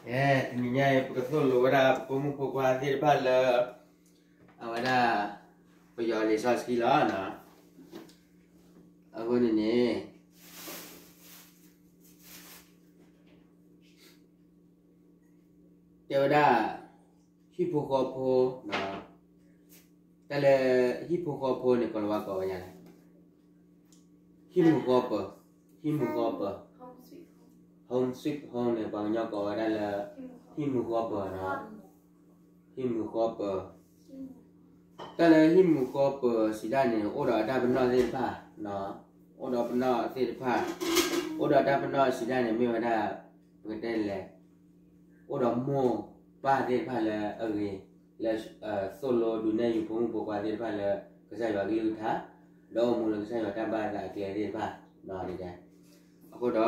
တနံၤညါအံၤ ပကသိၣ်လိဝဲဒၣ် ပဖိမုၣ်ဖိခွါသ့ၣ်တဖၣ်လၢ အဝဲဒၣ် ပယီၤလံာ်စီဆှံလီၤ. အဃိန့ၣ်န့ၣ် တဲဝဲဒၣ် ဟံၣ်ဖိဃီဖိ, တၢ်လၢ ဟံၣ်ဖိဃီဖိန့ၣ် ကိၤလၤဝါကိးဝဲဒ်လဲၣ်, ဟံၣ်မုာ်ဃီပၢၤ, ဟံၣ်မုာ်ဃီပၢၤ, home sweet home န့ၣ် ပှၤကညီကိးဝဲဒၣ်လၢ ဟံၣ်မုာ်ဃီပၢၤ, ဟံၣ်မုာ်ဃီပၢၤ, တၢ်လၢဟံၣ်မုာ်ဃီပၢၤစံးဒၣ်န့ၣ် အိၣ်ဒီးအတၢ်ပနီၣ်သ့ၣ်တဖၣ်, အိၣ်ဒီးပနီၣ်သ့ၣ်တဖၣ်, အိၣ်ဒီးတၢ်ပနီၣ်စံးဒၣ်န့ၣ် မ့ၢ်ဝဲဒၣ် ပကတဲလဲၣ်, အိၣ်ဒီးမိၢ်ပၢ်သ့ၣ်တဖၣ်လၢအဂ့ၤ, လၢ သိၣ်လိဒုးနဲၣ်ယုာ်ဖိမုၣ်ဖိခွါသ့ၣ်တဖၣ်လၢ ကစၢ်ယွၤကလုၢ်ကထါ, ဒီးအိၣ်မူလၢကစၢ်ယွၤတၢ်ဘၣ်အသးအကျဲသ့ၣ်တဖၣ်, အဃိဒီး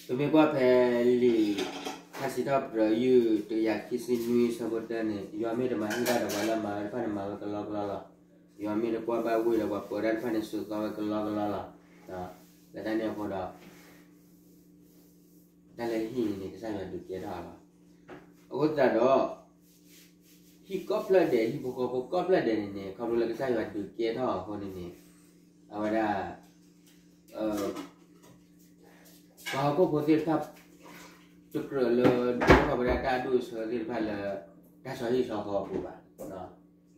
ပမ့ၢ်ကွၢ်ဖဲလံာ် ထါစံးထီၣ်ပတြၢၤ ယုၢ်တကယၤခံဆံနွံ ဆၢဖိတၢန့ၣ် ယွၤမ့ၢ်တမၤဟ့ၣ်တၢ်ဒီးပှၤလၢအမၤဝဲတဖၣ်န့ၣ် မၤဝဲကလီကလီလီၤ. ယွၤမ့ၢ်တကွၢ်ဘၣ်ဝ့ၢ်ဒီးပှၤပၢၤတၢ်တဖၣ်န့ၣ် စိာ်သီဝဲကလီကလီလီၤ. လၢတၢ်န့ၣ်အဃိဒီး တၢ်လၢဟံၣ်န့ၣ်န့ၣ် ကစၢ်ယွၤဒုးကဲထီၣ်အီၤလီၤ. အဃိသတးဒီး ဟံၣ်ကိးဖျၢၣ်ဒဲး ဟံၣ်ဖိဃီဖိကိးဖျၢၣ်ဒဲးန့ၣ်န့ၣ် ခီဖျိလၢကစၢ်ယွၤဒုးကဲထီၣ်အီၤအဃိန့ၣ်န့ၣ် အဝဲဒၣ် ပှၤဟီၣ်ခိၣ်ဖိသ့ၣ်တဖၣ် တကြၢးလၢဒုးအိၣ်ထီၣ်ဝဲဒၣ်တၢ်အဒူၣ်အဆၢသ့ၣ်တဖၣ်လၢ တၢ်ဆီဟံၣ်ဆီဃီအပူၤဘၣ်,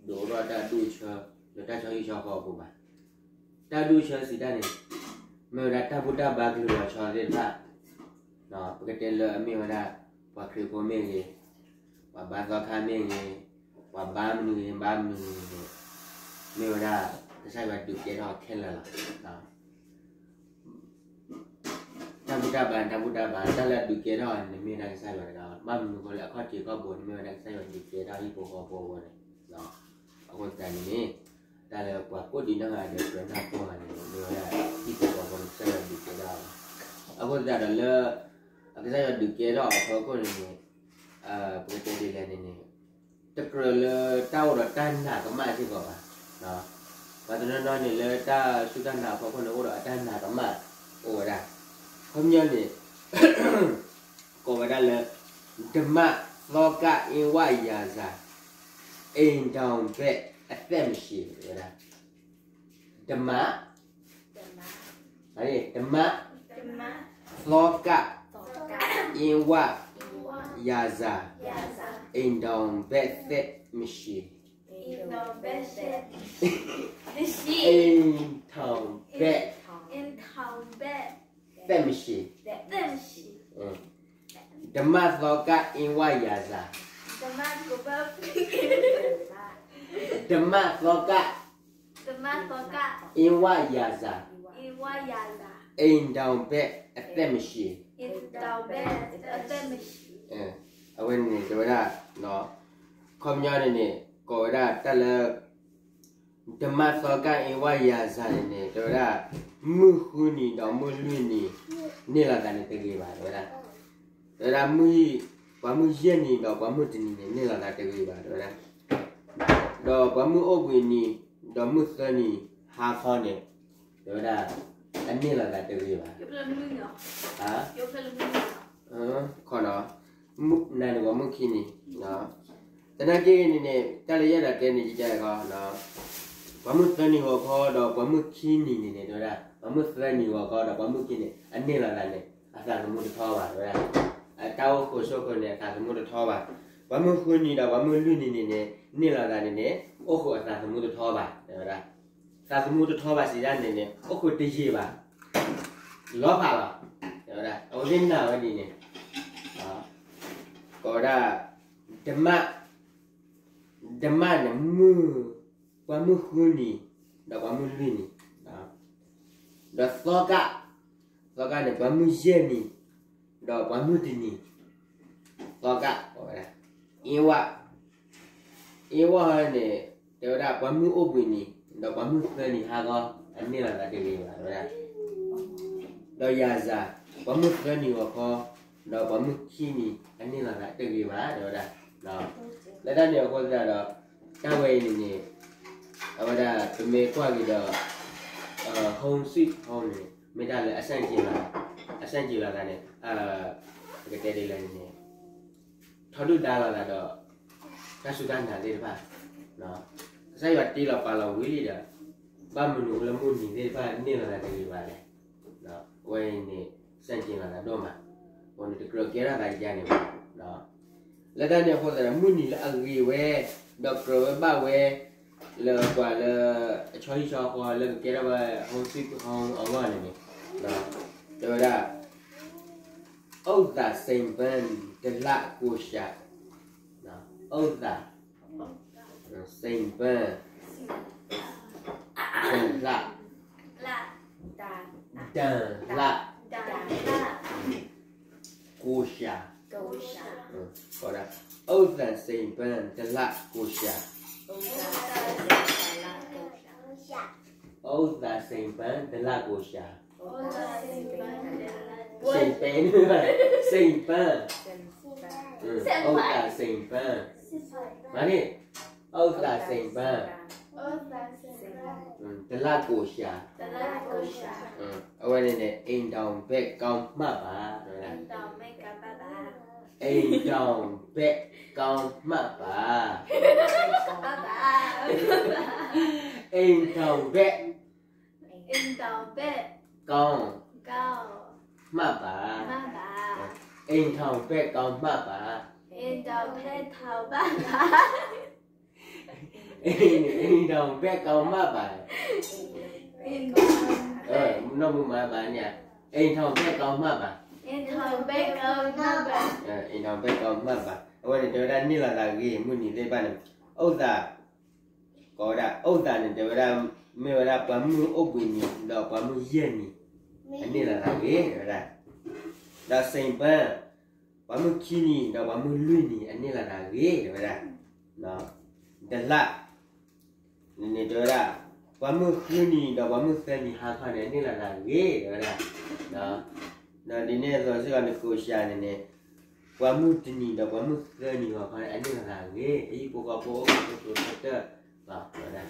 ဒုးအိၣ်ထီၣ်တၢ်အဒူၣ်အဆၢလၢတၢ်ဆီဟံၣ်ဆီဃီအပူၤဘၣ်. တၢ်အဒူၣ်အဆၢစံးတၢ်န့ၣ် မ့ၢ်ဝဲဒၣ်တၢ်ဘူၣ်တၢ်ဘါကလုာ်လီၤဆီသ့ၣ်တဖၣ်, ပကတဲလၢအမ့ၢ်ဝဲဒၣ် ပှၤခရံာ်ဖိမ့ၢ်ဂ့ၤ, ပှၤဘါသီခါမ့ၢ်ဂ့ၤ, ပှၤဘါမနုၤဂ့ၤ ဘါမနုၤဂ့ၤန့ၣ် မ့ၢ်ဝဲဒၣ် ကစၢ်ယွၤဒုးကဲထီၣ်ခဲလၢာ်လီၤ. တၢ်ဘူၣ်တၢ်ဘါန့ၣ် တၢ်ဘူၣ်တၢ်ဘါ တၢ်လၢအဒုးကဲထီၣ်န့ၣ် မ့ၢ်ဝဲဒၣ်ကစၢ်ယွၤတဂၤလီၤ. ဘၣ်မနုၤအဃိလဲၣ် အခီၣ်ထံးခီၣ်ဘိန့ၣ် မ့ၢ်ဝဲဒၣ်ကစၢ်ယွၤဒုးကဲထီၣ်ဟံၣ်ဖိဃီဖိအဃိန့ၣ်, အဃိသတးန့ၣ်န့ၣ် တၢ်လၢပှၤကိးဒံးနီၢ်ဂၤဒဲးကြၢးနၢ်ပၢၢ်ဂၤန့ၣ် မ့ၢ်ဝဲဒၣ်ဟံၣ်ဖိဃီဖိန့ၣ် ကစၢ်ယွၤဒုးကဲထီၣ်အီၤလီၤ. အဃိသတးဒီးလၢ အကစၢ်ယွၤဒုးကဲထီၣ်အီၤအဖီခိၣ်န့ၣ်န့ၣ် ပကတဲဒ်လဲၣ်န့ၣ်န့ၣ် တကြၢးလၢတၢ်အိၣ်ဒီးတၢ်နာ်ကမၣ်စ့ၢ်ကီးဘၣ်. ပှၤတနီၤနီၤန့ၣ် လၢတၢ်စူၢ်တၢ်နာ်အဖီခိၣ်န့ၣ် အိၣ်ဒီးအတၢ်နာ်ကမၣ်အိၣ်ဝဲဒၣ်. ခီပညီန့ၣ် ကိးဝဲဒၣ်လၢ ဓမ္မသောက အင်းဝအရာဇာ အိမ်ထောင်ဘက်အသက်မရှိ ဝဲဒၣ် ဓမ္မ ဓမ္မ သောက အင်းဝ ရာဇာ အိမ်ထောင်ဘက်အသက်မရှိ အိမ်ထောင်ဘက် သက်မရှိ ဓမ္မသောက အင်းဝ ရာဇာ ဓမ္မသောက ဓမ္မသောက ဓမ္မသောက အင်းဝ ရာဇာ အိမ်ထောင်ဘက်အသက်မရှိ အိမ်ထောင်ဘက်အသက်မရှိ အဝဲန့ၣ်န့ၣ် တဲဝဲဒၣ် ခီပညီန့ၣ်န့ၣ် ကိးဝဲဒၣ်တၢ်လၢ ဓမ္မသောက အင်းဝ ရာဇာ န့ၣ်န့ၣ် တဲဝဲဒၣ် မုၢ်ဃုနံၤဒီးမုၢ်လွံၢ်နံၤ န့ၢ်လီၤသးန့ၣ်တဂ့ၤဘၣ် တဲဝဲဒၣ်. တဲဝဲဒၣ် ပှၤမုၢ်ယဲၢ်နံၤဒီးပှၤမုၢ်တနံၤန့ၣ် န့ၢ်လီၤသးတဂ့ၤဘၣ် တဲဝဲဒၣ်. ဒီးပှၤမုၢ်အိၣ်ဘှံးနံၤ ဒီးမုၢ်သၢနံၤ ဟါခီန့ၣ် တဲဝဲဒၣ် အန့ၢ်လီၤသးတဂ့ၤဘၣ် ခီနီၤ နၤန့ၣ်ပှၤမုၢ်ခံနံၤ, သနာ်က့န့ၣ်န့ၣ် တၢ်လၢယအဲၣ်ဒိးတဲန့ၣ် ယကခီ ပှၤမုၢ်သၢနံၤဂီၤခီဒီးပှၤမုၢ်ခံနံၤန့ၣ်န့ၣ် တဲဝဲဒၣ် ပှၤမုၢ်သၢနံၤဂီၤခီဒီးပှၤမုၢ်ခံနံၤ အန့ၢ်လီၤသးန့ၣ် အသးသမူတထီဘၣ် တဲဝဲဒၣ်. အတၢ်အိၣ်ဃုာ်ဆိးဃုာ်န့ၣ် အသးသမူတထီဘၣ်. ပှၤမုၢ်ဃုနံၤဒီးပှၤမုၢ်လွံၢ်နံၤန့ၣ်န့ၣ် န့ၢ်လီၤသးန့ၣ်န့ၣ် အိၣ်ဃုာ်အသးသမူတထီဘၣ် တဲဝဲဒၣ်. သးသမူတထီဘၣ်စံးဒၣ်န့ၣ်န့ၣ် အိၣ်ဃုာ်တယံာ်ဘၣ် လီၤဖးလီၤ တဲဝဲဒၣ်. အဝဲသ့ၣ်နာ်ဝဲဒ်န့ၣ် ကိးဝဲဒၣ် ဓမ္မ ဓမ္မ န့ၣ် မုၢ် ပှၤမုၢ်ဃုနံၤ ဒီးပှၤမုၢ်လွံၢ်နံၤ ဒီးသောက သောက န့ၣ် ပှၤမုၢ်ယဲၢ်နံၤ ဒီးပှၤမုၢ်တနံၤ သောက ကိးဝဲဒၣ် အင်းဝ အင်းဝ န့ၣ် တဲဝဲဒၣ် ပှၤမုၢ်အိၣ်ဘှံးနံၤ ဒီးပှၤမုၢ်သၢနံၤဟါခီ အန့ၢ်လီၤသးတဂ့ၤဘၣ် တဲဝဲဒၣ်. ဒီးရာဇာ ပှၤမုၢ်သၢနံၤဂီၤခီ ဒီးပှၤမုၢ်ခံနံၤ အန့ၢ်လီၤသးတဂ့ၤဘၣ် တဲဝဲဒၣ်. လၢတၢ်န့ၣ်အဃိသတးဒီး တၢ်ဝဲအံၤန့ၣ်န့ၣ် အဝဲဒၣ်ပမ့ၢ်ကွၢ်က့ၤဒီး home sweet home န့ၣ် မ့ၢ်တၢ်လၢအဆန့်ကျင်လိာ်သး, အဆန့်ကျင်လိာ်သးန့ၣ် ပကတဲဒ်လဲၣ်န့ၣ် ထီဒုၣ်ဒါလိာ်သးဒီး တၢ်စူၢ်တၢ်နာ်သ့ၣ်တဖၣ်, ကစၢ်ယွၤတ့လီၤပာ်လီၤဝံၤလံဒီး ဘၣ်မနုၤအဃိလၢမုၢ်နံၤသ့ၣ်တဖၣ်န့ၢ်လိာ်သးတဂ့ၤဘၣ်လဲၣ်. အဝဲအံၤန့ၣ် ဆန့်ကျင်လိာ်သးဒိၣ်မး, အဃိန့ၣ်တကြၢးကဲထီၣ်သးယါန့ၣ်ဘၣ်. လၢတၢ်န့ၣ်အဃိသတးဒီး မုၢ်နံၤလၢအဂ့ၤဝဲ ဒီးကြၢးဝဲဘၣ်ဝဲ လၢပှၤလၢအဆီဟံၣ်ဆီဃီလၢကကဲထီၣ်ဝဲ home sweet home အဂီၢ်န့ၣ်န့ၣ် တဲဝဲဒၣ် အိၣ်သးစံးပၢၢ် တလးကိၢ်ရှၤ, အိၣ်သး စံးပၢၢ် တလး တလး ကိၢ်ရှၤ, အိၣ်သးစံးပၢၢ် တလးကိၢ်ရှၤ, အိၣ်သးစံးပၢၢ် တလးကိၢ်ရှၤ, စံးပၢၢ် စံးပၢၢ် အိၣ်သးစံးပၢၢ်, မ့ၢ်န့ၣ် အိၣ်သးစံးပၢၢ် တလးကိၢ်ရှၤ, အဝဲန့ၣ်န့ၣ် အိမ်ထောင်ဘက်ကောင်းမးပါ, အိမ်ထောင်ဘက်ကောင်းမးပါ, အိမ်ထောင်ဘက် ကောင်း မးပါ, အိမ်ထောင်ဘက်ကောင်းမးပါ, အိမ်ထောင်ဘက်ကောင်းမးပါ, အိမ်ထောင်ဘက်ကောင်းမးပါ, နီၢ်မုၢ်မၤဘၣ်န့ၣ် အိမ်ထောင်ဘက်ကောင်းမးပါ, အိမ်ထောင်ဘက်ကောင်းမးပါ, အိမ်ထောင်ဘက်ကောင်းမးပါ, အဝဲန့ၣ်တဲဝဲဒၣ်န့ၢ်လိာ်သးဂ့ၤ မုၢ်နံၤသ့ၣ်တဖၣ်န့ၣ် အိၣ်သး ကိးဝဲဒၣ် အိၣ်သးန့ၣ်တဲဝဲဒၣ် မ့ၢ်ဝဲဒၣ်ပှၤမုၢ်အိၣ်ဘှံးနံၤ ဒီးပှၤမုၢ်ယဲၢ်နံၤ အန့ၢ်လိာ်သးဂ့ၤ တဲဝဲဒၣ်, ဒီးစံးပၢၢ် ပှၤမုၢ်ခံနံၤ ဒီးပှၤမုၢ်လွံၢ်နံၤ အန့ၢ်လိာ်သးဂ့ၤ တဲဝဲဒၣ်, တလး န့ၣ်န့ၣ်တဲဝဲဒၣ် ပှၤမုၢ်ဃုနံၤ ဒီးပှၤမုၢ်သၢနံၤဟါခီန့ၣ် အန့ၢ်လိာ်သးဂ့ၤ တဲဝဲဒၣ်, ဒီးဒ်န့ၣ်အသိးစ့ၢ်ကီးန့ၣ် ကိၢ်ရှၤန့ၣ်န့ၣ် ပှၤမုၢ်တနံၤ ဒီးပှၤမုၢ်သၢနံၤဂီၤခီန့ၣ် အန့ၢ်လိာ်သးဂ့ၤ အဟံၣ်ဖိဃီဖိအိၣ်ကတိၤတၢ်တၢ် တဲဝဲဒၣ်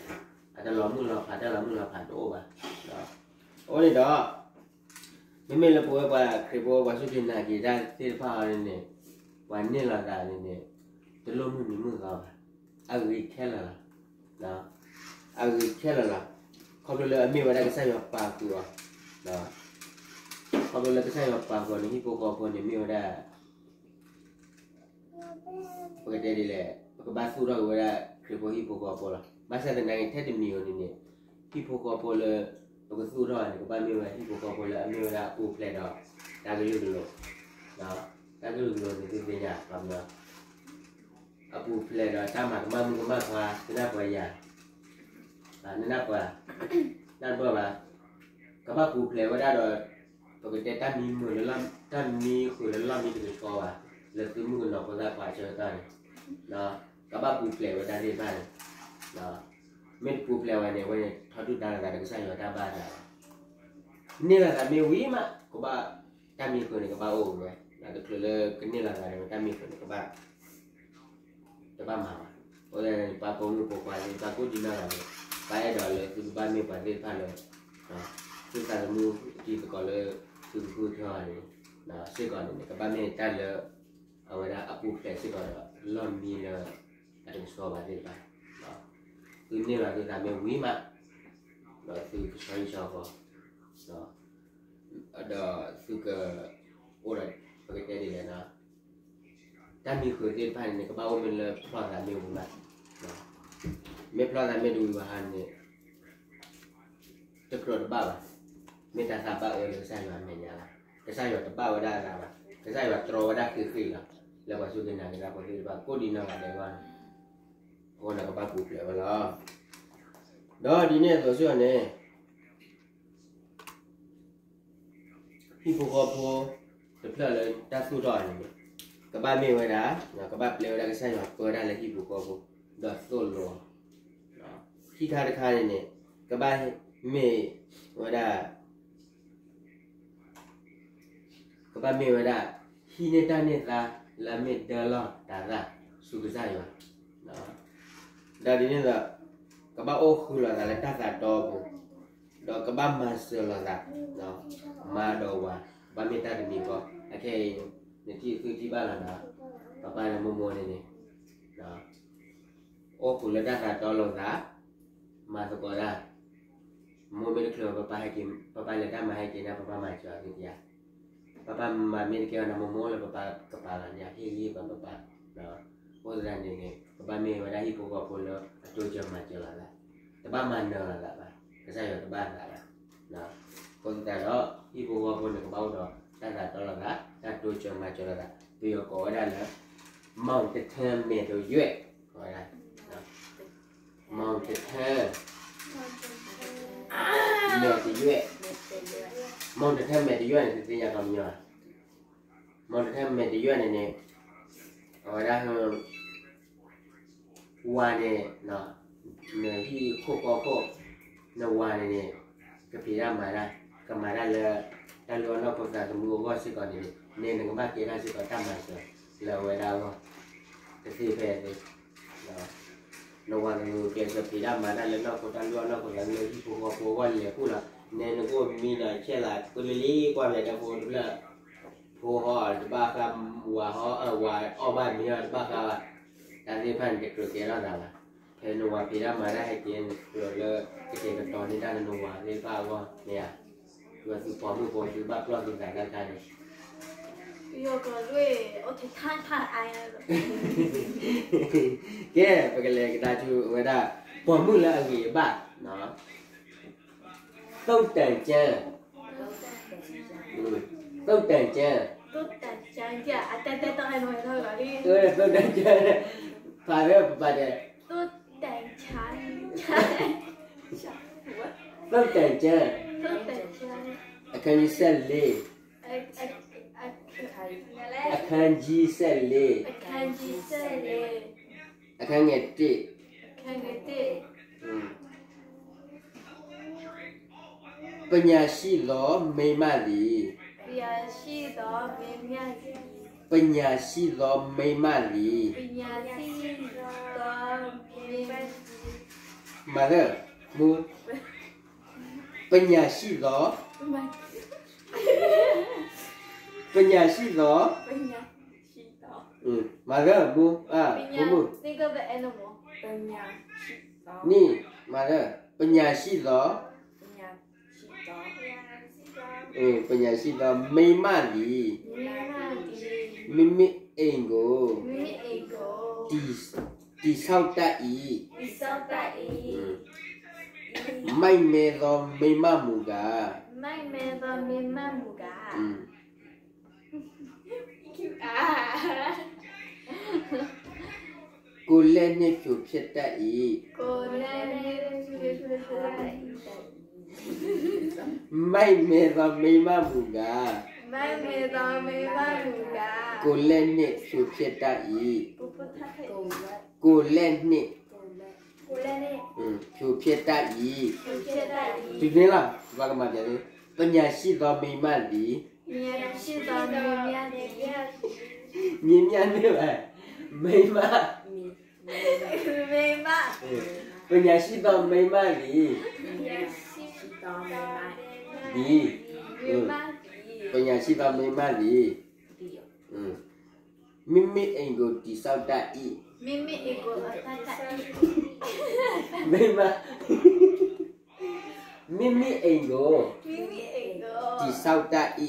အတလီၤမုၢ်လီၤဖး တၢ်လီၤမုၢ်လီၤဖးတအိၣ်ဘၣ်, အဃိန့ၣ်ဒီး မ့မ့ၢ်လၢပဝဲပှၤခရံာ်ဖိ ပှၤစူၢ်က့ၤနာ်က့ၤတၢ်သ့ၣ်တဖၣ်အံၤန့ၣ်န့ၣ် ပှၤန့ၢ်လိာ်သးန့ၣ်န့ၣ် တလိၣ်မုၢ်နံၤမုၢ်သီဘၣ်, အဂ့ၤခဲလၢာ်လီၤ, အဂ့ၤခဲလၢာ်လီၤ, ခီဖျိလၢအမ့ၢ်ဝဲဒၣ်ကစၢ်ယွၤပာ်ဃုာ်အီၤ, ခီဖျိလၢကစၢ်ယွၤပာ်ဃုာ်အီၤန့ၣ် ဟံၣ်ဖိဃီဖိန့ၣ်မ့ၢ်ဝဲဒၣ် ပကတဲဒ်လဲၣ် ပကဘၣ်သူၣ်ထီၣ်က့ၤဝဲဒၣ်ခရံာ်ဖိဟံၣ်ဖိဃီဖိလီၤ. ဘၣ်ဆၣ်သနာ်က့ ထဲတမံၤဧိၤန့ၣ်န့ၣ် ဟံၣ်ဖိဃီဖိလၢ ပကသူၣ်ထီၣ်န့ၣ် ကဘၣ်မ့ၢ်ဝဲဟံၣ်ဖိဃီဖိလၢအမ့ၢ်ဝဲဒၣ်အပူၤဖျဲးဒီး တၢ်ကလုာ်ကလိၤ, တၢ်ကလုာ်ကလိၤန့ၣ်သုသ့ၣ်ညါ အပူၤဖျဲးဒီးတၢ်မၤကမၣ်မုၣ်ကမၣ်ခွါ သနၢ်ပှၤယၤ နနၢ်ပှၤ နၢ်တပၢၢ်ဘၣ်, ကဘၣ်ပူၤဖျဲးဝဲဒၣ်ဒီး ပကတဲတၢ်မံမုာ်လၢ တၢ်မံဃုာ်လၢလီၢ်မံတကဆှီဘၣ်, လၢသုမုၣ်ကနီၤဖိသၣ်ခွါအဆၢကတီၢ်န့ၣ်, ကဘၣ်ပူၤဖျဲးဝဲဒၣ်သ့ၣ်တဖၣ်န့ၣ်, မ့ၢ်တပူၤဖျဲးဝဲန့ၣ် အဝဲန့ၣ်ထီဒုၣ်ဒါလိာ်သးဒီးကစၢ်ယွၤတၢ်ဘါသးဘၣ်, န့ၢ်လိာ်သးမ့ၢ်ဝံၤမး ကဘၣ် တၢ်မံဃုာ်န့ၣ်ကဘၣ်အိၣ်ဝဲ, တချုးလၢကန့ၢ်လိာ်သးန့ၣ် တၢ်မံဃုာ်န့ၣ်ကဘၣ် တဘၣ်မၤဘၣ်. အဃိသတးန့ၣ် ပှၤပိာ်မုၣ်ပိာ်ခွါသ့ၣ်တဖၣ်ကိးဒံနီၢ်ဂၤန့ၣ် ပအဲၣ်ဒိးလၢသုကဘၣ်မ့ၢ်ပှၤသ့ၣ်တဖၣ်လၢ သုသးသမူတံၤသကိးလၢ သုကဃုထၢအီၤန့ၣ် စ့ၢ်ကီးန့ၣ် ကဘၣ်မ့ၢ်တၢ်လၢ အဝဲဒၣ်အပူၤဖျဲးစ့ၢ်ကီးဒီး လီၢ်မံလၢ အတကဆှီဘၣ်သ့ၣ်တဖၣ် သုန့ၢ်ဘၣ်သုသးမ့ၢ်ဝံၤမး ဒီးသုကဆှီဟံၣ်ဆှီဃီ ဒီးသုက အိၣ်ဒီး ပကတဲဒ်လဲၣ်နီၤ တၢ်မံဃုာ်သ့ၣ်တဖၣ်န့ၣ် ကဘၣ်အိၣ်မ့ၢ်လၢဖျီၣ်သးမ့ၢ်ဝံၤမး, မ့ၢ်ဖျီၣ်သးမ့ၢ်တဝံၤဘၣ်ဟါန့ၣ် တကြၢးတဘၣ်ဘၣ်, မ့ၢ်တၢ်သးဘၣ်အၢလၢကစၢ်ယွၤအမဲာ်ညါလီၤ. ကစၢ်ယွၤတဘၣ်ဝဲဒၣ်အသးဘၣ်, ကစၢ်ယွၤတြီဝဲဒၣ်ဃ့ၢ်ဃ့ၢ်လီၤ. လၢပှၤစူၢ်က့ၤနာ်က့ၤတၢ်ဖိသ့ၣ်တဖၣ် ကိးဒံနီၢ်ဂၤဒဲးအဂီၢ်န့ၣ်, အဃိန့ၣ်ကဘၣ်ပူၤဖျဲးဝဲလီၤ. ဒီးဒ်န့ၣ်အသိးစ့ၢ်ကီးန့ၣ် ဟံၣ်ဖိဃီဖိတဖျၢၣ်လၢတၢ်သူၣ်ထီၣ်န့ၣ် ကဘၣ်မ့ၢ်ဝဲဒၣ်, ကဘၣ်ပျဲဝဲဒၣ်ကစၢ်ယွၤပၢတၢ်လၢဟံၣ်ဖိဃီဖိ ဒီးသိၣ်လိအီၤ, ခံခါတခါန့ၣ်န့ၣ် ကဘၣ်မ့ၢ်ဝဲဒၣ် ကဘၣ်မ့ၢ်ဝဲဒၣ် ဟံးန့ၢ်တၢ်န့ၢ်သါလၢအမ့ၢ်ဒၢလီၢ်တၤသၣ်ဆူကစၢ်ယွၤ, ဒီးဒ်န့ၣ်ဒီး ကဘၣ်အိၣ်ဃုာ်လိာ်သးလၢတၢ်သးတီအပူၤ, ဒီးကဘၣ်မၤစၢၤလိာ်သး, မါဒီးဝၤ, ဘၣ်မ့ၢ်တၢ်တမံၤဃီ, အခဲအံၤ နထံၣ်သုထံၣ်ဘၣ်လီၤနီၤ, ပပၢ်လၢမိၢ်မိၢ်န့ၣ်န့ၣ် အိၣ်ဃုာ်လၢတၢ်သးတီလိာ်သး, မၤသကိးတၢ်, မိၢ်မ့ၢ်တချုး ပပၢ်ဟဲက့ၤ, ပပၢ်လဲၤတၢ်မၤဟဲက့ၤန့ၣ် ပပၢ်မၤစၢၤအီၤသ့ဧါ, ပပၢ်မၤမ့ၢ်တကဲဘၣ်န့ၣ် မိၢ်မိၢ်လၢပပၢ်ကပၤလီၤန့ၣ် ဟ့ၣ်ဂံၢ်ဘၣ်ပပၢ်, အဃိသတးန့ၣ်န့ၣ် ပဘၣ်မ့ၢ်ဝဲဒၣ်ဟံၣ်ဖိဃီဖိလၢအတိစၢၤမၤစၢၤလိာ်သး, တဘၣ်မၤနၢၤလိာ်သးဘၣ်, ကစၢ်ယွၤတဘၣ်သးဘၣ်. အဃိသတးဒီး ဟံၣ်ဖိဃီဖိန့ၣ် ကဘၣ်အိၣ်ဒီးတၢ်သးတီလိာ်သး, တၢ်တိစၢၤမၤစၢၤလိာ်သး, ပယီၤကိးဝဲဒၣ်လၢ မီၢ်တထၢမဲာ်တရွဲၣ်, ကိးဝဲဒၣ် မီၢ်တထၢ မဲာ်တရွဲၣ်, မီၢ်တထၢမဲာ်တရွဲၣ်န့ၣ် တသ့ၣ်ညါကီးမညီ, မီၢ်တထၢမဲာ်တရွဲၣ်န့ၣ်န့ၣ် အဝဲဒၣ် ဝၤန့ၣ် နဟံၣ်ခိၣ်ဃီခိၣ်, နဝၤန့ၣ်န့ၣ် ကဖံးတၢ်မၤတၢ်, ကမၤတၢ်လၢ တၢ်လုၢ်အီၣ်နီၢ်ခိသးသမူအဂီၢ်စ့ၢ်ကီးန့ၣ်န့ၣ် နကဘၣ်ကဲထီၣ်စ့ၢ်ကီးတၢ်မၤစၢၤလၢအဝဲဒၣ်အဂီၢ်, တသ့ဖဲအသ့ နဝၤကကျဲးစၢးဖံးတၢ်မၤတၢ်လၢနီၢ်ခိတၢ်လုၢ်အီၣ်နီၢ်ခိသးသမူလၢဟံၣ်ဖိဃီဖိအဂီၢ်လဲၤဃုာ်လီၤ, နဲနကအိၣ်မံဒီးဆဲးလၤကလံၤလံကွၢ်ဖျဲးတၢ်ဖိတဖျၢၣ်, ဖိဟီတဘၣ်ဃး, ဝၤဟီ, ဝၤအီၣ်ဘၣ်မံအီၣ်တဘၣ်ဃးဘၣ်, တၢ်သ့ၣ်တဖၣ်န့ၣ်တကြၢးကဲထီၣ်သးဘၣ်, ဖဲနဝၤဖံးတၢ်မၤတၢ်ဟဲက့ၤန့ၣ် ကြၢးလၢ ကတဲာ်ကတီၤန့ၢ်တၢ်လၢနဝၤသ့ၣ်တဖၣ်အဂီၢ်န့ၣ်ဧါ, ယွၤသုပိာ်မုၣ်ဖိသုဘၣ်ပျီၢ်သုသးတၢ်တခါန့ၣ် ကဲ ပကလဲၤကဒါဆူဝဲဒၣ် ပိာ်မုၣ်လၢအဂ့ၤအဘၣ်, သုးတၢ်ကၢ, သုးတၢ်ကၢ, သုးတၢ်ကၢ, ဖးလၢပပာ်တဲ, သုးတၢ်ကၢ, အခန်းကြီးဆယ့်လေး, အခန်းကြီးဆယ့်လေး, အခန်းငယ်တစ်, ပညာရှိသောမိန်းမသည်, ပညာရှိသောမိန်းမသည်, မၤသၢ, မူ, ပညာရှိသော, ပညာရှိသော, မၤသၢ, မူ, မူ, မူ, န့ၣ်, မၤသၢ, ပညာရှိသော, ပညာရှိသောမိန်းမသည်, မ့မ့ၢ်အိမ်ကို, တည်, တည်ဆောက်တတ်၏, မိုက်မဲသောမိန်းမမူကား, ကိုယ်လက်နှင့်ဖြိုဖျက်တတ်၏, မိုက်မဲသောမိန်းမမူကား, ကိုယ်လက်နှင့်ဖြိုဖျက်တတ်၏, ကိုယ်လက်နှင့်ဖြိုဖျက်တတ်၏, တုၤန့ၣ်လီၤ, ပကမၤပျဲးလံ, ပညာရှိသောမိန်းမသည်, မ့မ့ၢ်မ့ၢ်ဘၣ်, မိန်းမ, ပညာရှိသောမိန်းမသည်, သည်, ပညာရှိသောမိန်းမသည်, မိမိအိမ်ကိုတည်ဆောက်တတ်၏, မိမိ, မိမိအိမ်ကို, တည်ဆောက်တတ်၏,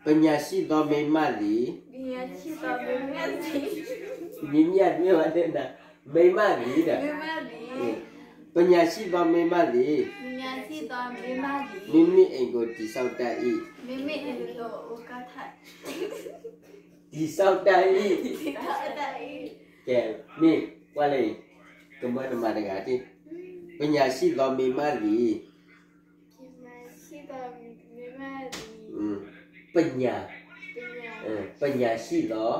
ပညာရှိသောမိန်းမသည်, မိန်းမသည်, မိန်းမသည်, ပညာရှိသောမိန်းမသည်, မိမိအိမ်ကိုတည်ဆောက်တတ်၏, တည်ဆောက်တတ်၏, ကဲ, မ့ၢ်ကွၢ်လၢအံၤ, ကမၢနမၤတဂၤတ့ၢ်, ပညာရှိသောမိန်းမသည်, ပညာ, ပညာရှိသော,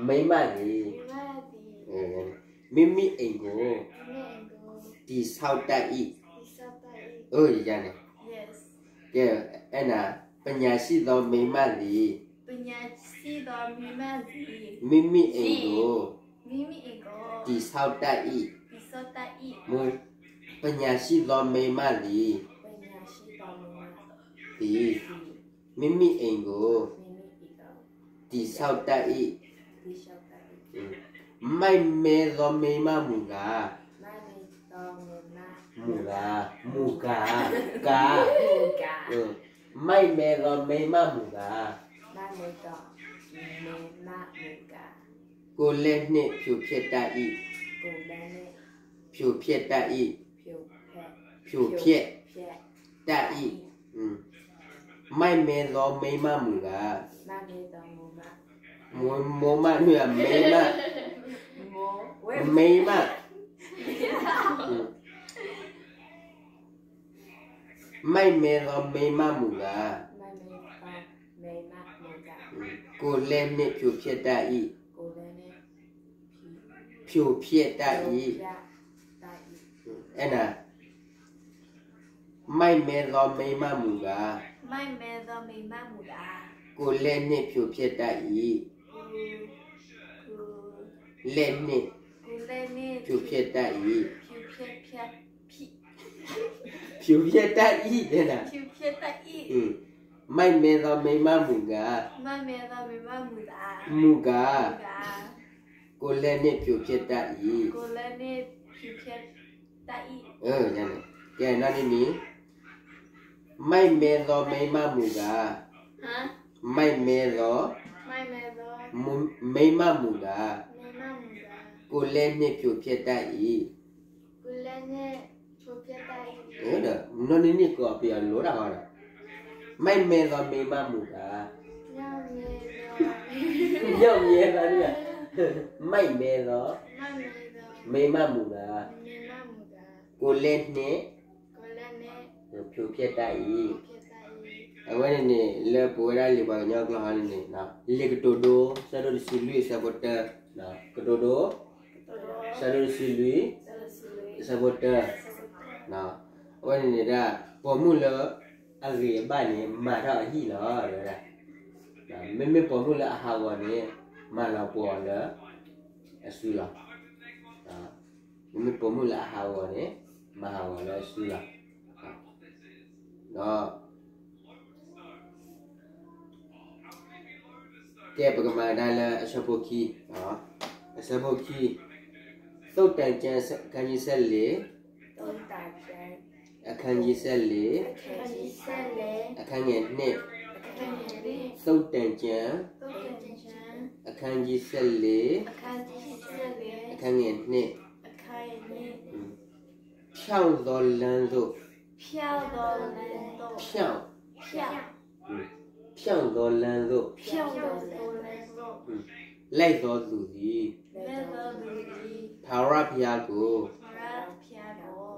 မိန်းမသည်, မိမိအိမ်ကို, တည်ဆောက်တတ်၏, န့ၣ်, ကဲ, အဲၣ်နၤ, ပညာရှိသောမိန်းမသည်, မိမိအိမ်ကို, တည်ဆောက်တတ်၏, မူ, ပညာရှိသောမိန်းမသည် သည် မိမိအိမ်ကို တည်ဆောက်တတ်၏။ မိုက်မဲသောမိန်းမမူကား မူကား မူကား ကား မိုက်မဲသောမိန်းမမူကား ကိုယ်လက်နှင့်ဖြိုဖျက်တတ်၏။ ဖြိုဖျက်တတ်၏။ ဖြိုဖျက်တတ်၏။ မိုက်မဲသောမိန်းမမူကား မိန်းမ မိန်းမ မိန်းမ မိုက်မဲသောမိန်းမမူကား ကိုယ်လက်နှင့်ဖြိုဖျက်တတ်၏။ ဖြိုဖျက်တတ်၏။ အဲၣ်နၤ မိုက်မဲသောမိန်းမမူကား ကိုယ်လက်နှင့်ဖြိုဖျက်တတ်၏။ လက်နှင့်ဖြိုဖျက်တတ်၏။ ဖြိုဖျက်တတ်၏ တဲနၤ မိုက်မဲသောမိန်းမမူကား မူကား ကိုယ်လက်နှင့်ဖြိုဖျက်တတ်၏။ ကဲ နီၢ်န့ၣ်န့ၣ် မိုက်မဲသောမိန်းမမူကား မိုက်မဲသော မိန်းမမူကား ကိုယ်လက်နှင့်ဖြိုဖျက်တတ်၏။ ဒီး နီၢ်န့ၣ်န့ၣ်ကီးပယီၤလိၤတၢ်ဃီဒီး မိုက်မဲသောမိန်းမမူကား မိုက်မဲသော မိန်းမမူကား ကိုယ်လက်နှင့် ဖြိုဖျက်တတ်၏. အဝဲန့ၣ်န့ၣ် လၢပဝဲဒၣ်လံာ်ပှၤကညီကျိာ်ဟီန့ၣ်န့ၣ် လံာ်ကတိၤဒိ ဆၢဒိၣ်တဆံလွံၢ် အဆၢဖိတၢ, ကတိၤဒိ ဆၢဒိၣ်တဆံလွံၢ် အဆၢဖိတၢ, အဝဲန့ၣ်န့ၣ်ဒၣ် ပိာ်မုၣ်လၢအဂ့ၤအဘၣ်န့ၣ် မၤထီၣ်အဟံၣ်လီၤ တဲဝဲဒၣ်. မ့မ့ၢ်ပိာ်မုၣ်လၢအဟးဂီၤန့ၣ် မၤလီၤပှီၤအီၤလၢအစုလီၤ. မ့မ့ၢ်ပိာ်မုၣ်လၢအဟးဂီၤန့ၣ် မၤဟးဂီၤလၢအစုလီၤ. ဒီး ကဲ ပကမၤကဒါလၢအဆၢဖိခံ, အဆၢဖိခံ, သုတ်တံကျမ်း အခန်းကြီးဆယ့်လေး, သုတ်တံကျမ်း အခန်းကြီးဆယ့်လေး, အခန်းကြီးဆယ့်လေး, အခန်းငယ်နှစ်, အခန်းငယ်နှစ်, သုတ်တံကျမ်း သုတ်တံကျမ်း အခန်းကြီးဆယ့်လေး, အခန်းကြီးဆယ့်လေး, အခန်းငယ်နှစ်, အခန်းငယ်နှစ်, ဖြောင့်သောလမ်းသို့, ဖြောင့်သောလမ်းသို့, ဖြောင့်, ဖြောင့်, ဖြောင့်သောလမ်းသို့, ဖြောင့်သောလမ်းသို့, လိုက်သောသူသည်, လိုက်သောသူသည်, ထာဝရဘုရားကို, ထာဝရဘုရားကို,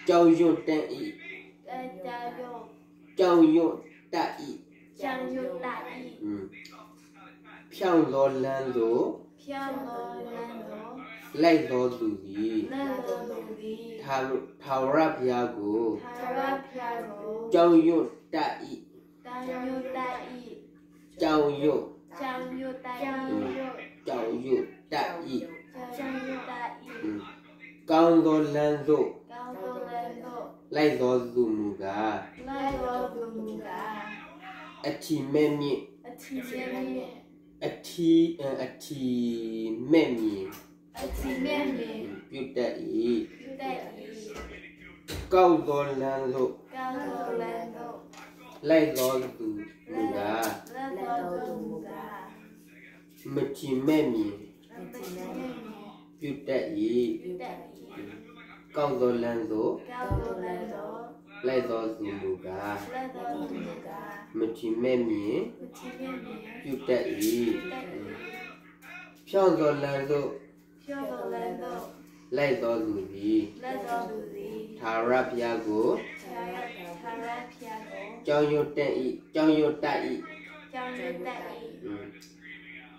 ကြောက်ရွံ့တတ်၏, ကြောက်ရွံ့, ကြောက်ရွံ့တတ်၏, ဖြောင့်သောလမ်းသို့, ဖြောင့်သောလမ်းသို့, လိုက်သောသူသည်, လိုက်သောသူသည်, ထာဝရဘုရားကို, ထာဝရဘုရားကို, ကြောက်ရွံ့တတ်၏, ကြောက်ရွံ့တတ်၏, ကြောက်ရွံ့, ကြောက်ရွံ့တတ်၏, ကြောက်ရွံ့တတ်၏, ကြောက်ရွံ့တတ်၏, ကောင်းသောလမ်းသို့, ကောင်းသောလမ်းသို့, လိုက်သောသူမူကား, လိုက်သောသူမူကား, အထီးမဲ့မြင်, အထီးမဲ့မြင်, အထီး, အထီးမဲ့မြင်, အထီးမဲ့မြင်, ပြုတတ်၏, ပြုတတ်၏, ကောင်းသောလမ်းသို့, ကောင်းသောလမ်းသို့, လိုက်သောသူမူကား, လိုက်သောသူမူကား, မထီးမဲ့မြင်, မထီးမဲ့မြင်, ပြုတတ်၏, ပြုတတ်၏, ကောင်းသောလမ်းသို့, ကောင်းသောလမ်းသို့, လိုက်သောသူမူကား, လိုက်သောသူမူကား, မထီးမဲ့မြင်, မထီးမဲ့မြင်, ပြုတတ်၏, ပြုတတ်၏, ဖြောင့်သောလမ်းသို့, ဖြောင့်သောလမ်းသို့, လိုက်သောသူသည်, လိုက်သောသူသည်, ထာဝရဘုရားကို, ထာဝရ, ထာဝရဘုရားကို, ကြောက်ရွံ့တတ်၏, ကြောက်ရွံ့တတ်၏, ကြောက်ရွံ့တတ်၏,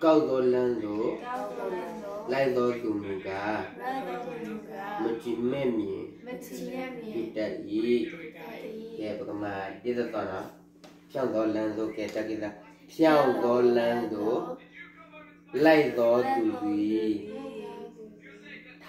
ကောင်းသောလမ်းသို့, ကောင်းသောလမ်းသို့, လိုက်သောသူမူကား, လိုက်သောသူမူကား, မထီးမဲ့မြင်, မထီးမဲ့မြင်, ပြုတတ်၏, ပြုတတ်၏, ကဲ ပကမၤဒ်သိးသိးနီၤ, ဖြောင့်သောလမ်းသို့, ကဲ တၢ်က့ၤသး, ဖြောင့်သောလမ်းသို့, လိုက်သောသူသည်, ထ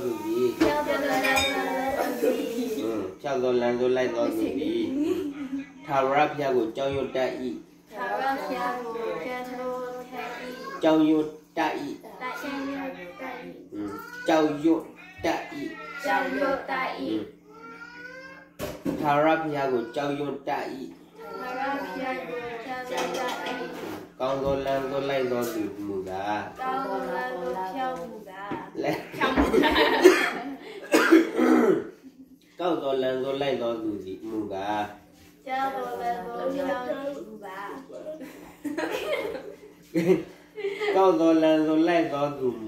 ဖျီၣ်သိလၢသိလၢသိသူၣ်သံး, ဖျီၣ်သိလၢသိလၢသိသူၣ်သံး, ထၣ်ဝရၣ်ဖၠါကိၣ် ကၠီယိၣ်တၢ်အံၣ်, ကၠီယိၣ်တၢ်အံၣ်, ကၠီယိၣ်တၢ်အံၣ်, ထၣ်ဝရၣ်ဖၠါကိၣ် ကၠီယိၣ်တၢ်အံၣ်, ကၠီသိလၢသိလၢသိသူၣ်မုၢ်ဂၤ, ကၠီသိလၢသိလၢသိသူၣ်မုၢ်ဂၤ, ကၠီသိလၢသိလၢသိသူၣ်မုၢ်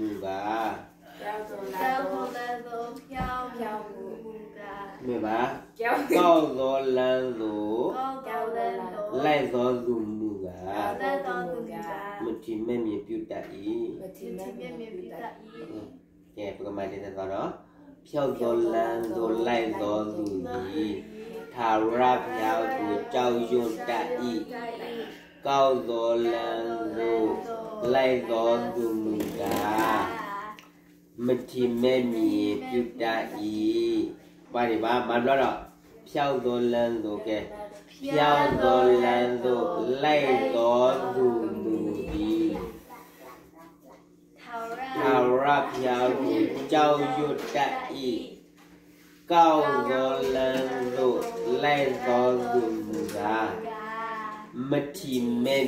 ဂၤ, မ့ၢ်ဘၣ်, ကၠီသိလၢသိလၢသိသူၣ်မုၢ်ဂၤ, မုၢ်ထံးမဲာ်မံၤ ပျူၢ်တၢ်အံၣ်, ကဲ ပကမၤဒ်သိးသိးဒီး, ဖျီၣ်သိလၢသိလၢသိသူၣ်သံး, ထၣ်ဝရၣ်ဖၠါကိၣ် ကၠီယိၣ်တၢ်အံၣ်, ကၠီသိလᢢသိလၢသိသူၣ်မုၢ်ဂၤ, မုၢ်ထံးမဲာ်မံၤ ပျူၢ်တၢ်အံၣ်, ပှၤဒံးဘၣ် မၤဘျီဒီး, ဖျီၣ်သိလၢသိ ကဲ, ဖျီၣ်သိလᢢသိလၢသိသူၣ်မုၢ်သံး, ထၣ်ဝရၣ်ဖၠါကိၣ် ကၠီယိၣ်တၢ်အံၣ်, ကၠီသိလᢢသိလၢသိသူၣ်မုၢ်ဂၤ, မုၢ်ထံးမဲာ်မံၤ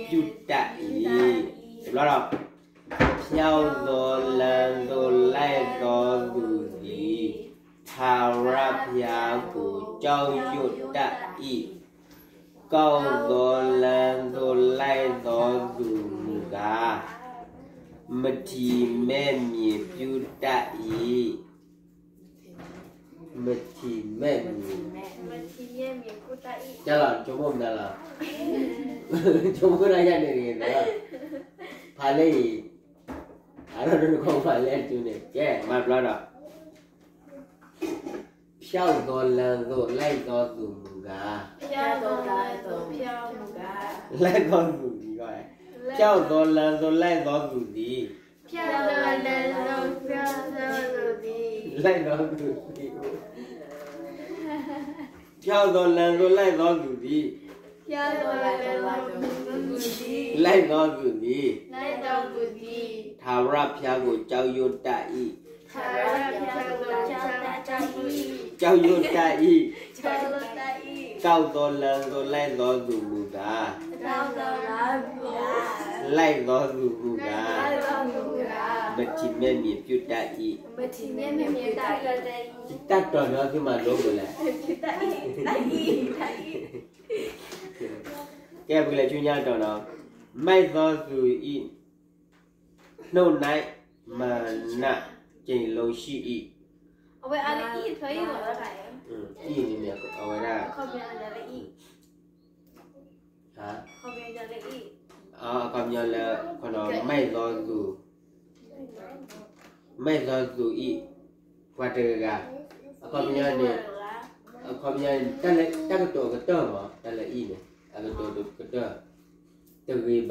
ပျူၢ်တၢ်အံၣ်, တဘျီဒီး, ဖျီၣ်သိလၢသိလၢသိသူၣ်သံး, ထၣ်ဝရၣ်ဖၠါကိၣ် ကၠီယိၣ်တၢ်အံၣ်, ကၠီသိလၢသိလၢသိသူၣ်မုၢ်ဂၤ, မုၢ်ထံးမဲာ်မံၤ ပျူၢ်တၢ်အံၣ်, မုၢ်ထံးမဲာ်မံၤ, ကလီၤ ဆိကမိၣ်မနုၤလီၤ, ဆိကမိၣ်ဒၣ်ယၤန့ၣ်တဂ့ၤ, ဖးလၢအံၤ, အလီၢ်ဒိနခီဖးလဲၣ်တုၤန့ၣ် ကဲ မၤဘျီဒီး, ဖျီၣ်သိလၢသိလၢသိသူၣ်မုၢ်ဂၤ, လၢသိသူၣ်သံး, ဖျီၣ်သိလၢသိလၢသိသူၣ်သံး, လၢသိသူၣ်သံး, ဖျီၣ်သိလၢသိလၢသိသူၣ်သံး, လၢသိသူၣ်သံး, ထၣ်ဝရၣ်ဖၠါကိၣ် ကၠီယိၣ်တၢ်အံၣ်, ကၠီယိၣ်တၢ်အံၣ်, ကၠီသိလၢသိလၢသိသူၣ်မုၢ်ဂၤ, လၢသိသူၣ်မုၢ်ဂၤ, မုၢ်ထံးမဲာ်မံၤ ပျူၢ်တၢ်အံၣ်, တၢ်တီၤနီၤ သုမၤလိမုာ်လဲၣ်, ကဲ ပကလဲၤဆူညါတီၤနီၤ, မိုက်သောသူ၏ နှုတ်၌ မာနကျိန်လုံးရှိ၏, အံၤန့ၣ် အဝဲဒၣ်, အခီပညီလၢ, အခီပညီလၢ, မိုက်သောသူ, မိုက်သောသူအံၤ, ပှၤတဂၤဂၤ, အခီပညီန့ၣ်, အခီပညီန့ၣ် တၢ်လၢတၢ်ကတိၤအကတၢၢ်မး တၢ်လၢအံၤန့ၣ် အကတိၤကတၢၢ်, တဂ့ၤဘၣ်,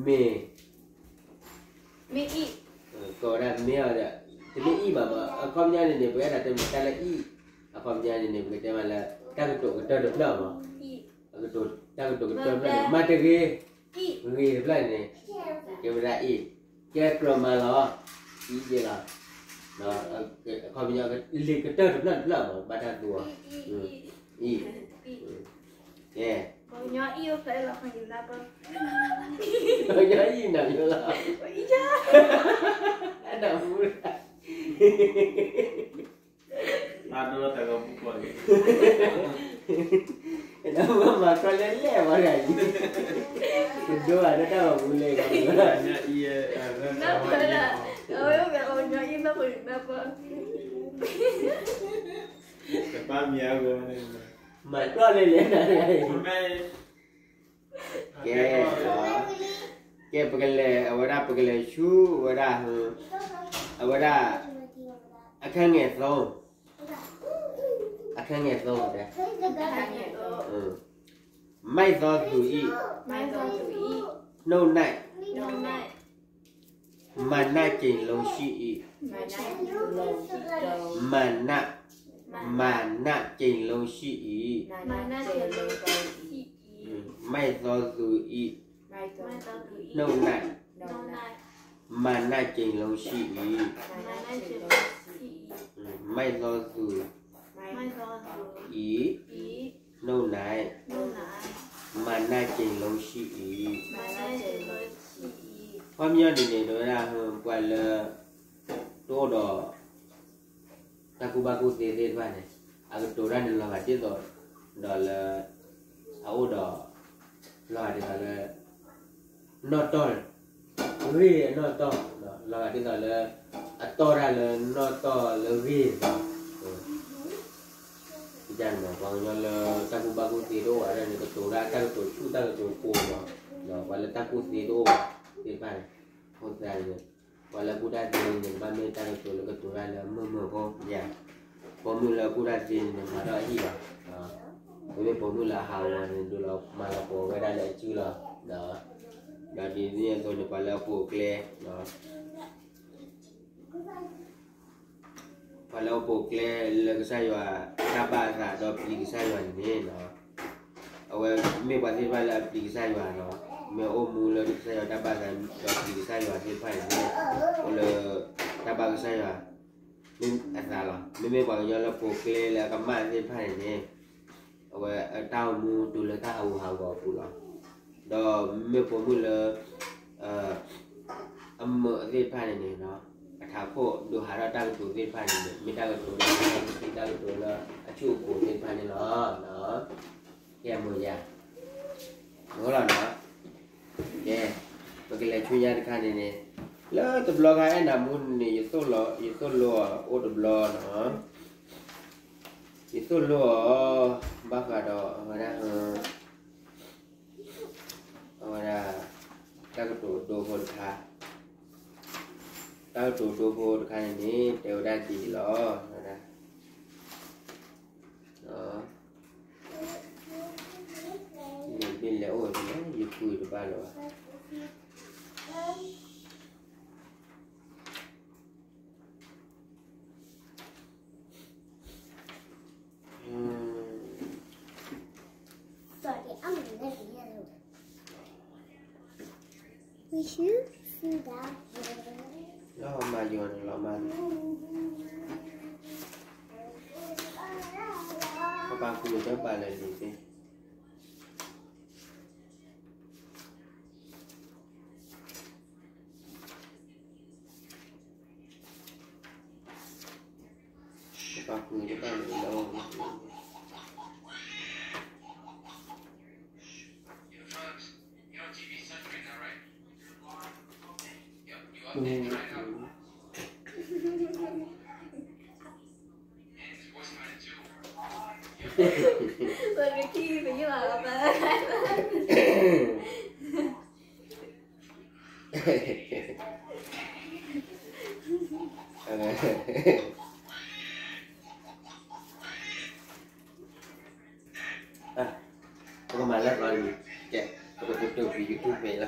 မ့ၢ်, မ့ၢ်အံၤ, ကိးဝဲဒၣ်မ့ၢ်အီၤဒီး, တမ့ၢ်အံၤဘၣ်မး အခီပညီန့ၣ်န့ၣ် ပဝဲဒၣ်တမ့ၢ်တၢ်လၢအံၤ, အခီပညီန့ၣ်န့ၣ် ပကတဲမးလၢ တၢ်ကတိၤကတၢၢ်တဖျၢၣ်မး, တၢ်ကတိၤကတၢၢ်တဖျၢၣ်န့ၣ် မ့ၢ်တဂ့ၤ, ဂ့ၤတဖျၢၣ်န့ၣ်, ကဲဝဲဒၣ်အံၤ, ကဲကြၢးမၤလီၤ, အံၤလီၤ, အခီပညီလံာ်ကတၢၢ်တဖျၢၣ်တဖျၢၣ်မး ဘၣ်တၢ်သူအီၤ, အံၤ, ကဲ, ပှၤကညီအံၤနၤလီၤ, အနၢ်ဟူ, အဒိတၢ်ဂီၤပူၤကွၢ်က့ၤ, ဒီးမၤခီလဲၣ်လဲၣ်ဝဲဒၣ်အံၤ, ကဒိဂၤလၢတၢ်ဂီၤပူၤလဲၣ်ဂီၤ, မၤကျီၢ်လဲၣ်လဲၣ်နၤတဂၤအံၤ, ကဲ, ကဲပကလဲၤ အဝဲဒၣ်ပကလဲၤဆူအဝဲဒၣ်, အဝဲဒၣ်, အခန်းငယ်သုံး, အခန်းငယ်သုံး, မိုက်သောသူ၏ နှုတ်၌ မန္နကြိမ်လုံးရှိ၏, မန္န, မန္နကြိမ်လုံးရှိ၏, မိုက်သောသူ၏ နှုတ်၌ မန္နကြိမ်လုံးရှိ၏, မိုက်သောသူ ၏ နှုတ်၌ မန္နကြိမ်လုံးရှိ၏. ခီပညီန့ၣ်န့ၣ် တဲဝဲဒၣ် ပှၤလၢ တအိၣ်ဒီး တၢ်ကူၣ်ဘၣ်ကူၣ်သ့သ့ၣ်တဖၣ်န့ၣ် အကတိၤတၢ်န့ၣ်လီၤဂာ်ဒ်သိး ဒီးလၢ အအိၣ်ဒီး လီၤဂာ်ဒ်သိးလၢ နီၣ်တီၢ် ဂ့ၢ်အနီၣ်တီၢ်, လီၤဂာ်ဒ်သိးလၢ အတီၢ်တၢ်လၢနီၣ်တီၢ်လၢဂ့ၢ်, န့ၣ် ပှၤကညီလၢတၢ်ကူၣ်ဘၣ်ကူၣ်သ့တအိၣ်ဘၣ်န့ၣ် ကတိၤတၢ် တၢ်ကတိၤဆူၣ်တၢ်ကတိၤကိးလီၤ, ဒီးပှၤလၢတၢ်ကူၣ်သ့တအိၣ်ဘၣ်သ့ၣ်တဖၣ်န့ၣ်, အဃိသတးန့ၣ် ပှၤလၢကူၣ်တၢ်သ့န့ၣ် ကဘၣ်မ့ၢ်တၢ်ကတိၤလၢကတိၤတၢ်လၢမုာ်မုာ်ဖိ, ပိာ်မုၣ်လၢကူၣ်တၢ်သ့န့ၣ် မၤထီၣ်အဟံၣ်လီၤ, မ့မ့ၢ်ပိာ်မုၣ်လၢအဟးဂီၤန့ၣ် ဒုးလီၤမၤလီၤပိာ်ဝဲဒၣ်လၢအစုလီၤ, ဒီးဒ်န့ၣ်အသိးန့ၣ် ပှၤလၢအပိာ်အကျဲ ပှၤလၢအပိာ်အကျဲလၢကစၢ်ယွၤတၢ်ဘၣ်အသးဒီးပျံၤကစၢ်ယွၤန့ၣ်န့ၣ်, အဝဲမ့ၢ်ပှၤသ့ၣ်တဖၣ်လၢအပျံၤကစၢ်ယွၤလီၤ, မ့ၢ်အိၣ်မူလၢကစၢ်ယွၤတၢ်ဘၣ်အသးဒီးပျံၤကစၢ်ယွၤသ့ၣ်တဖၣ်န့ၣ်န့ၣ်, အိၣ်လၢ တၢ်ဘၣ်ကစၢ်ယွၤ မ့ၢ်အသးလီၤ. မ့မ့ၢ်ပှၤကညီလၢပိာ်ကျဲလၢအကမၣ်သ့ၣ်တဖၣ်န့ၣ်န့ၣ်, အဝဲအတၢ်အိၣ်မူတုၤလၢတၢ်ဟးဂူာ်ဟးဂီၤအပူၤလီၤ. ဒီးမ့မ့ၢ်ပိာ်မုၣ်လၢ အမုာ်သ့ၣ်တဖၣ်န့ၣ်န့ၣ်, အထးခိၣ်ဒိးဟးထီၣ်တၢ်ကတိၤသ့ၣ်တဖၣ်န့ၣ်န့ၣ် မ့ၢ်တၢ်ကတိၤလၢအကသံၣ် တၢ်ကတိၤလၢအဆူၣ်အကိၤသ့ၣ်တဖၣ်န့ၣ်လီၤ. ကဲမုာ်ယၤ, မုာ်လီၤနီၤ. ကဲ, ပကလဲၤဆူညါတခါန့ၣ်န့ၣ်, လၢတဘျီခါအဲၣ်နၤမူန့ၣ် ယသိၣ်လိအီၤအိၣ်တဘျီနီၤ, ယသိၣ်လိအီၤ ဘၣ်ဃးဒီးအဝဲဒၣ် အဝဲဒၣ် တၢ်ကတိၤဒိဖိတခါ, တၢ်ကတိၤဒိဖိတခါန့ၣ်န့ၣ် တဲဝဲဒၣ်ဒ်အံၤလီၤ, ဝဲဒၣ် မ့ၢ်လဲၤအိၣ်ဝဲန့ၣ် ယဖုတဘၣ်လၢၤဘၣ်. လီၤမၢ်ယိၤန့ၣ် လီၤမၢ်န့ၣ်, ပပၢ်ဃုတဘၣ်လၢၤလံၤသ့ၣ် ပပၢ်ဃုတဘၣ်လၢၤလီၤ. ပကမၤလၢပျီလံ, ကဲ, ပကတိၤဖံး YouTube ဖဲလီၤ.